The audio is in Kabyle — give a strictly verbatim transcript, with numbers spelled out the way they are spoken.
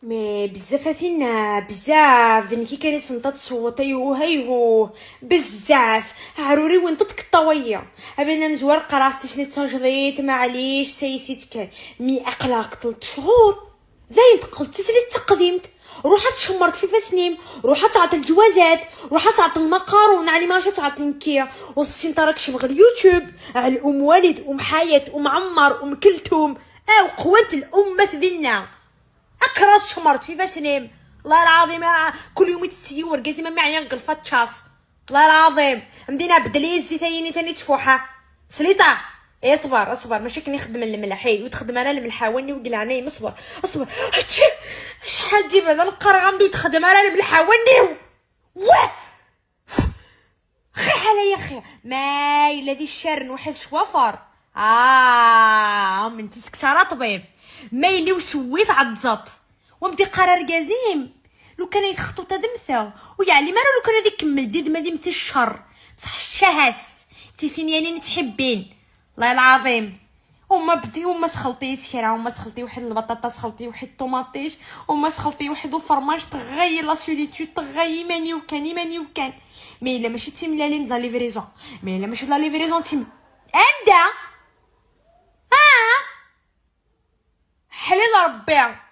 Mais bezzaf a Tina, bezzaf. D nekk i kan i sent ad tṣewweḍ. Ayhuh, ayhuh. Bezzaf. Aɛrur-iw n tkeṭṭawayya. Abana mezwar qqareɣ s tislit d tajdiṭ, maɛlic, saysit kan. Mi aql-aɣ deg telt cchur. Dayen teqqel d tislit d taqdimt. Ruḥ ad tcemmreḍ f ifassen-im. Ruḥ ad tɛeṭṭel ǧwazat. Ruḥ ad tɛeṭṭel maqaru. Neɛni ma ad tɛeṭṭel nekki. Ur tessineḍ ara ad kecmeɣ ɣer YouTube. Ɛel Um Walid, Um Ḥayat, Um Ɛemmar, Um Keltum. Aw qwant l'ummat dinna. Akraḍ tcemmreḍ f ifassen-im. Llah lɛaḍim, ah, kul yum i tetteg i urgaz-im am ɛyan deg lfaččaṣ. Llah lɛaḍim. Mdina beddel-iyi zzit-ayini tani ttfuḥa. Sliṭa. Iṣber, iṣber, mačči akken ixeddmen lemleḥ, ih, ur txeddem ara lemleḥ a wanni-w deg leɛnaya-m, iṣber, iṣber. Hečči! Acḥal d ibada lqareɣ-am-d ur txeddem ara lemleḥ a wanni-w! Wah! Xi ḥala ya xi. Ma yella di ccar n waḥed cwafer. Ah, mentni tekkes ara ṭṭbib. Ma yella usewwi tɛeẓẓeḍ. Wa m-d-iqqar argaz-im, lukan ay texṭuḍ ad mmteɣ. Ur yeɛlim ara lukan ad ikemmel d idem ad immet ccer. Bṣeḥ ccahas. Tifin yanin ttḥibbin. Llah lɛaḍim. Uma bdi, uma sxelṭi s kra, uma sxelṭi waḥed lbaṭaṭa, sxelṭi waḥed ṭumaṭic, uma sxelṭi waḥed ufermac, teɣɣay la solitude, teɣɣay iman-iw kan, iman-iw kan. Ma yella mačči d timellalin d la livraison. Ma yella mačči d la livraison d tim-, anda? Ah! Ḥlil Rebbi.